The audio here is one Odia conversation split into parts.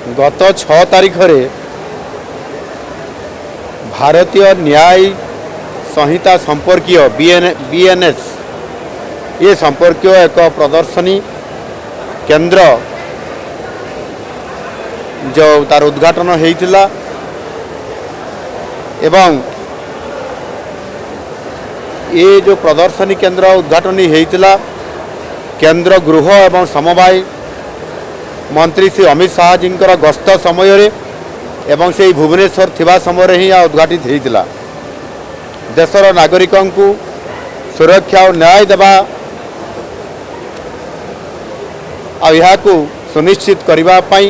ଗତ 6 ତାରିଖରେ ଭାରତୀୟ ନ୍ୟାୟ ସଂହିତା ସମ୍ପର୍କୀୟ ବିଏନ୍ଏସ୍ ଏ ସମ୍ପର୍କୀୟ ଏକ ପ୍ରଦର୍ଶନୀ କେନ୍ଦ୍ର ଯେଉଁ ତାର ଉଦ୍ଘାଟନ ହେଇଥିଲା ଏବଂ ଏ ଯେଉଁ ପ୍ରଦର୍ଶନୀ କେନ୍ଦ୍ର ଉଦ୍ଘାଟନ ହେଇଥିଲା, କେନ୍ଦ୍ର ଗୃହ ଏବଂ ସମବାୟ ମନ୍ତ୍ରୀ ଶ୍ରୀ ଅମିତ ଶାହାଜୀଙ୍କର ଗସ୍ତ ସମୟରେ ଏବଂ ସେଇ ଭୁବନେଶ୍ୱର ଥିବା ସମୟରେ ହିଁ ଏହା ଉଦ୍ଘାଟିତ ହେଇଥିଲା। ଦେଶର ନାଗରିକଙ୍କୁ ସୁରକ୍ଷା ଓ ନ୍ୟାୟ ଦେବା ଆଉ ଏହାକୁ ସୁନିଶ୍ଚିତ କରିବା ପାଇଁ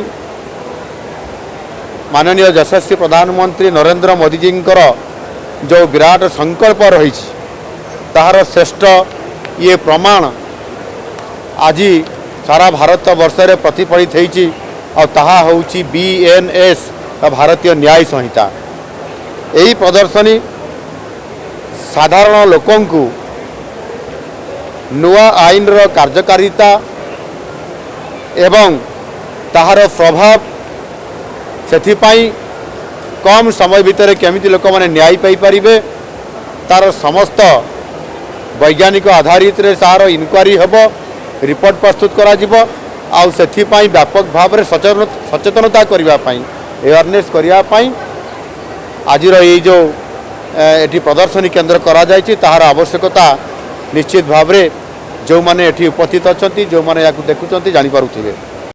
ମାନନୀୟ ଯଶସ୍ୱୀ ପ୍ରଧାନମନ୍ତ୍ରୀ ନରେନ୍ଦ୍ର ମୋଦିଜୀଙ୍କର ଯେଉଁ ବିରାଟ ସଂକଳ୍ପ ରହିଛି, ତାହାର ଶ୍ରେଷ୍ଠ ଇଏ ପ୍ରମାଣ ଆଜି ସାରା ଭାରତ ବର୍ଷରେ ପ୍ରତିଫଳିତ ହେଇଛି। ଆଉ ତାହା ହେଉଛି ବିଏନ୍ଏସ୍ ବା ଭାରତୀୟ ନ୍ୟାୟ ସଂହିତା। ଏହି ପ୍ରଦର୍ଶନୀ ସାଧାରଣ ଲୋକଙ୍କୁ ନୂଆ ଆଇନର କାର୍ଯ୍ୟକାରିତା ଏବଂ ତାହାର ପ୍ରଭାବ, ସେଥିପାଇଁ କମ୍ ସମୟ ଭିତରେ କେମିତି ଲୋକମାନେ ନ୍ୟାୟ ପାଇପାରିବେ, ତାର ସମସ୍ତ ବୈଜ୍ଞାନିକ ଆଧାରିତରେ ତାହାର ଇନକ୍ୱାରି ହେବ, ରିପୋର୍ଟ ପ୍ରସ୍ତୁତ କରାଯିବ। ଆଉ ସେଥିପାଇଁ ବ୍ୟାପକ ଭାବରେ ସଚେତନତା କରିବା ପାଇଁ, ଆୱାରନେସ୍ କରିବା ପାଇଁ ଆଜିର ଏଇ ଯେଉଁ ଏଠି ପ୍ରଦର୍ଶନୀ କେନ୍ଦ୍ର କରାଯାଇଛି, ତାହାର ଆବଶ୍ୟକତା ନିଶ୍ଚିତ ଭାବରେ ଯେଉଁମାନେ ଏଠି ଉପସ୍ଥିତ ଅଛନ୍ତି, ଯେଉଁମାନେ ଏହାକୁ ଦେଖୁଛନ୍ତି, ଜାଣିପାରୁଥିବେ।